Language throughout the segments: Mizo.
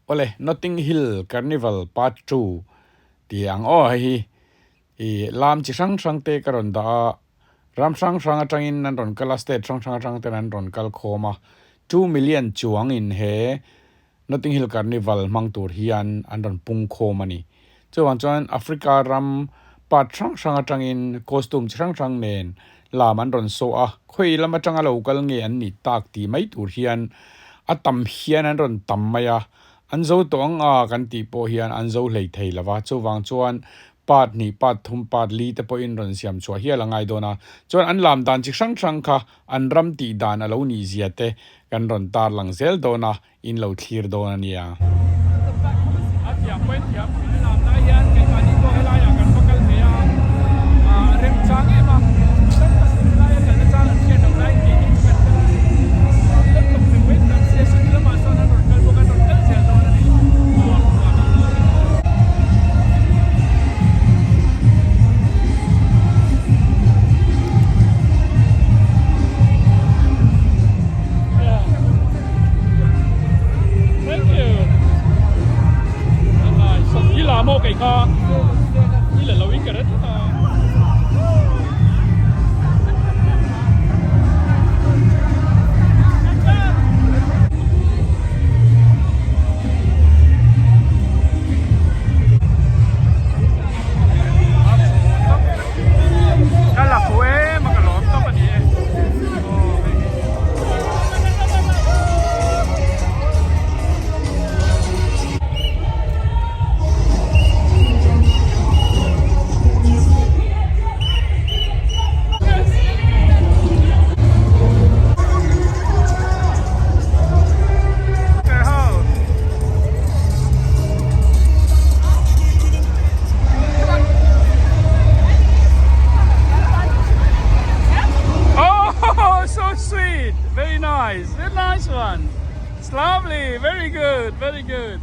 Awle, Notting Hill Carnival Part 2 ti ang aw hei hi i lam chi hrang hrang te ka rawn dah a, ram hrang hrang atangin an rawn kal a, state hrang hrang atang ten an rawn kal khawm a, 2 million chuangin he Notting Hill Carnival hmang tur hian an rawn pung khawm a ni. Chuvang chuan Africa ram part hrang hrang atangin costume chi hrang hrang nen lam an rawn sawh a, khawi lam atanga lo kal nge an nih tak tih mai tur hian a tam hian an rawn tam mai a, an zo tawh ang a kan tih pawh hian an zo hlei thei lo va, chuvang chuan part hnih, part thum, part li te pawhin rawn siam chhuah hial a ngai dawn a, chuan an lam dan chi hrang hrang kha an ram tih dan a lo nih zia te kan rawn tarlang zel dawn a, in lo thlir dawn a nia. A thiam pawhin thiam a lam lai hian keimahni pawh helaiah kan va kal ve a, a remchang em a, tam tak in helaia kalna chang an hriat loh laiin keini chu kan kal a, kan tawp ve mai tak sia chuti lamah chuan an rawn kal bawk a, an rawn kal zel dawn a ni. Thank you. Nice. I la mo kei kha. I la lo in ka ret ta. Ka la fu em a ka lawm tawp a ni e. Oh, so sweet. Very nice. Very nice one. It's lovely. Very good. Very good.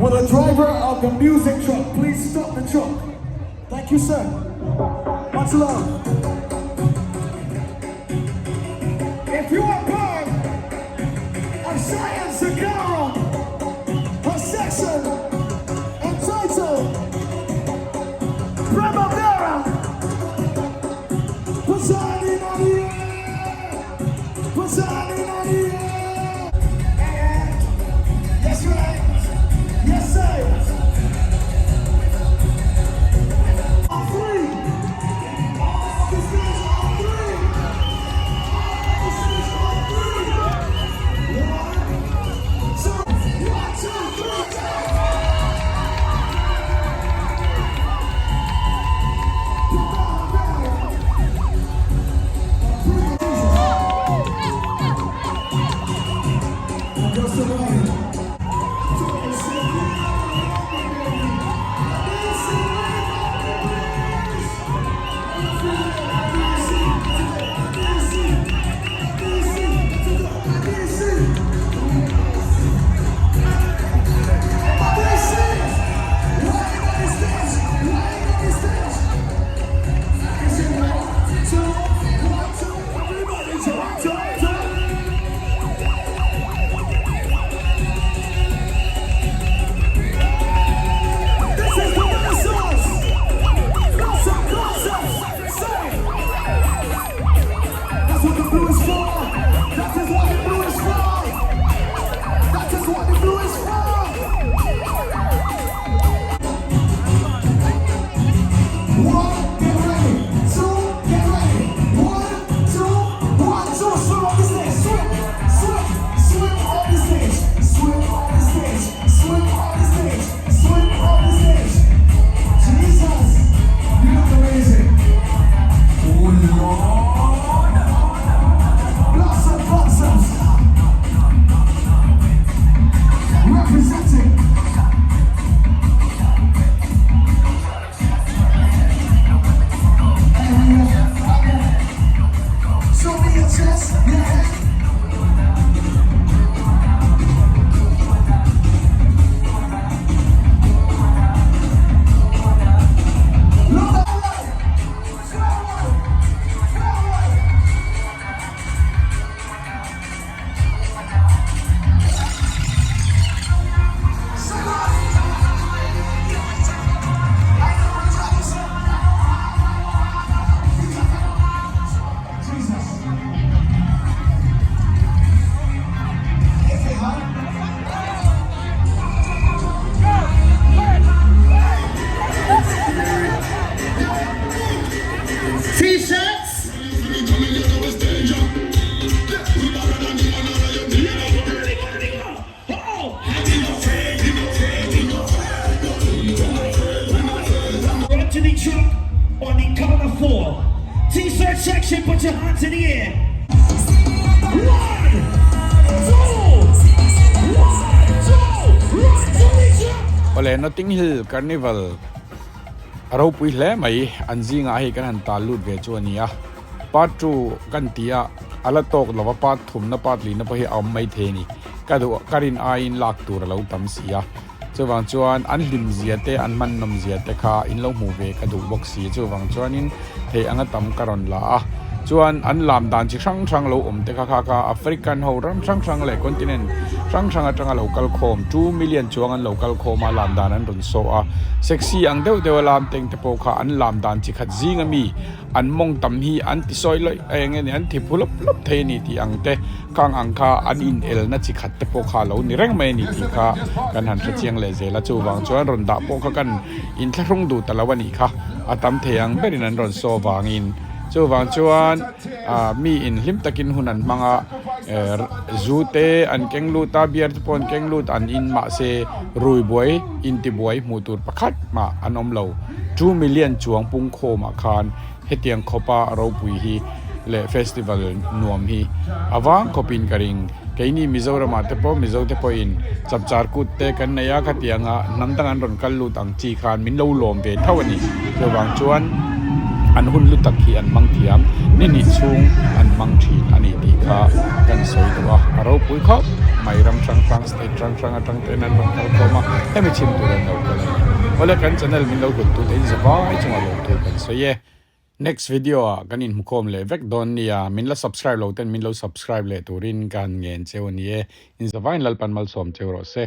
Will the driver of the music truck please stop the truck? Thank you, sir. Much love. If you are part of Science Sakara, her section entitled Primavera, put your hand in the air. Put your hand in the air. Yes, right. Yes, sir. On three. All the stage on three. All the stage on three. One, two, one, two, three, go. Primavera. Across the line. Everybody, two, two, two. This is the Renaissance! Blossom Concepts! Say! That's what the blue is for! That is what the blue is for! That is what the blue is for! One, get ready. Two, get ready. One, two, one, two. Swim on the stage. Swim, swim, swim on the stage. Swim on the stage. Swim on the stage. Swim on the stage. Jesus, you look amazing. Oh Lord. Blossom Blossoms. Representing. Show me your chest, your head. Look that way. That way. That way. Say what? I know what you're Jesus. If it, huh? T-shirts. Run to the truck on the count of four. T-shirt section, put your hands in the air. One, two, one, two, run to the truck. Awle Notting Hill Carnival a ropui hle mai an zingah hei kan han tal lut ve chu a ni a part 2 kan ti a ala tawk lova part thumna part lina pawh hi a awm mai thei a ni ka duh ka rin aiin lak tur a lo tam si a chuvang chuan an hlim zia te an hman nawm zia te kha in lo hmuh ve ka duh bawk si chuvang chuanin thei anga tam ka rawn la a chuan an lam dan chi hrang hrang lo awm te kha kha kha African ho ram hrang hrang leh continent hrang hrang atanga lo kal khawm 2 million chuang an lo kal khawm a lam dan an rawn saw a sexy ang deuh deuh a lam teng te pawh kha an lam dan chi khat zing ami an mawng tam hi an ti sawi lawih eng nge ni an ti phu lawp lawp thei a ni tih ang te khang ang kha an in el na chi khat te pawh kha lo ni reng mai a ni tih kha kan han hre chiang leh zel a chuvang chuan rawn dah pawh kha kan inthlahrung duh ta lo a nih kha a tam thei ang berin an rawn saw vangin chuvang chuan ah mi in hlim takin hun an hmang a. Zu te an keng lut a, beer te pawh an keng lut an in mahse rui buai intibuai hmuh tur pakhat mah an awm lo. 2 million chuang pungkhawm ah khan hetiang khawpa ropui hi leh festival nuam hi a vang khawpin ka ring. Keini Mizoram ah te pawh Mizo te pawhin chapchar kut te kan nei a, khatianga hnam dang an rawn kal lut ang chi khan min lo lawm ve tho a ni. Chuvang chuan an hun lu tak hi an hmang thiam ni hnih chhung an hmang thin a ni tih kha kan sawi duh a, a ropui khawp mai ram hrang hrang state hrang hrang atang ten an rawn kal khawm a, hemi chhim tur an lo kal a ni. Awle kan channel min lo hlut tu te in zavai chungah lawm tur kan sawi e. Next video ah kan inhmukhawm leh vek dawn nia, min la subscribe lo ten min lo subscribe leh turin ka han ngen cheu a ni e. In zavaiin Lalpan malsawm cheu rawh se.